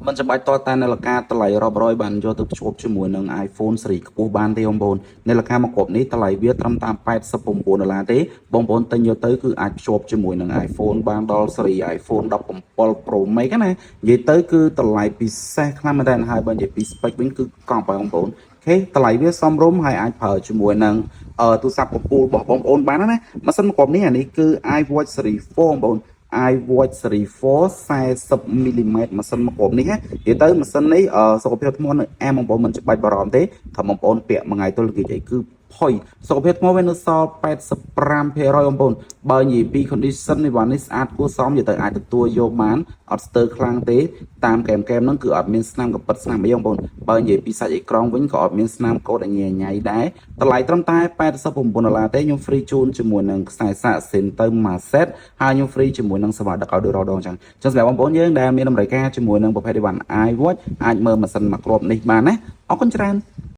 មិនចាំបាច់តតែនាឡិកាតម្លៃរាប់រយបានយកទៅភ្ជាប់ជាមួយនឹង iPhone ស៊េរីខ្ពស់បានទេបងប្អូននាឡិកាមួយគ្រាប់នេះតម្លៃវាត្រឹមតែ89ដុល្លារទេបងប្អូនទិញយកទៅគឺអាចភ្ជាប់ជាមួយនឹង iPhone បានដល់ស៊េរី iPhone 17 Pro Max ណានិយាយទៅគឺតម្លៃពិសេសខ្លាំងមែនតើហើយបើនិយាយពី spec វិញគឺកប់ហើយបងប្អូន OK តម្លៃវាសមរម្យហើយអាចប្រើជាមួយនឹងទូរស័ព្ទកំពូលរបស់បងប្អូនបានណាម៉ាស៊ីនមួយគ្រាប់នេះអានេះគឺ iWatch Series 4បងប្អូន iWatch Series 4 40 mm ម៉ាស៊ីនមួយគ្រាប់នេះណានិយាយទៅម៉ាស៊ីននេះសុខភាពថ្មនៅអែមបងប្អូនមិនច្បាច់បារម្ភទេថាបងប្អូនពាក់មួយថ្ងៃទល់ល្ងាចអីគឺផុយសុខភាពថ្មវានៅសល់85%បងប្អូនបើនិយាយពី condition នេះបាននេះស្អាតគួរសមនិយាយទៅអាចទទួលយកបានអត់ស្ទើរខ្លាំងទេតាមកែមកែមហ្នឹងគឺអត់មានស្នាមកពិតស្នាមអីបងប្អូនបើនិយាយពីសាច់អេក្រង់វិញក៏អត់មានស្នាមកោតអញញ៉ៃដែរតម្លៃត្រឹមតែ89ដុល្លារទេខ្ញុំ free ជូនជាមួយនឹងខ្សែសាកសិនទៅមួយ set ហើយខ្ញុំ free ជាមួយនឹងសេវាដឹកឲ្យដូចរាល់ដងចឹងចឹងសម្រាប់បងប្អូនយើងដែលមានតម្រូវការជាមួយនឹងប្រភេទអីវ៉ាន់ iWatch អាចមើលម៉ាស៊ីនមួយគ្រាប់នេះបានណាអរគុណច្រើន។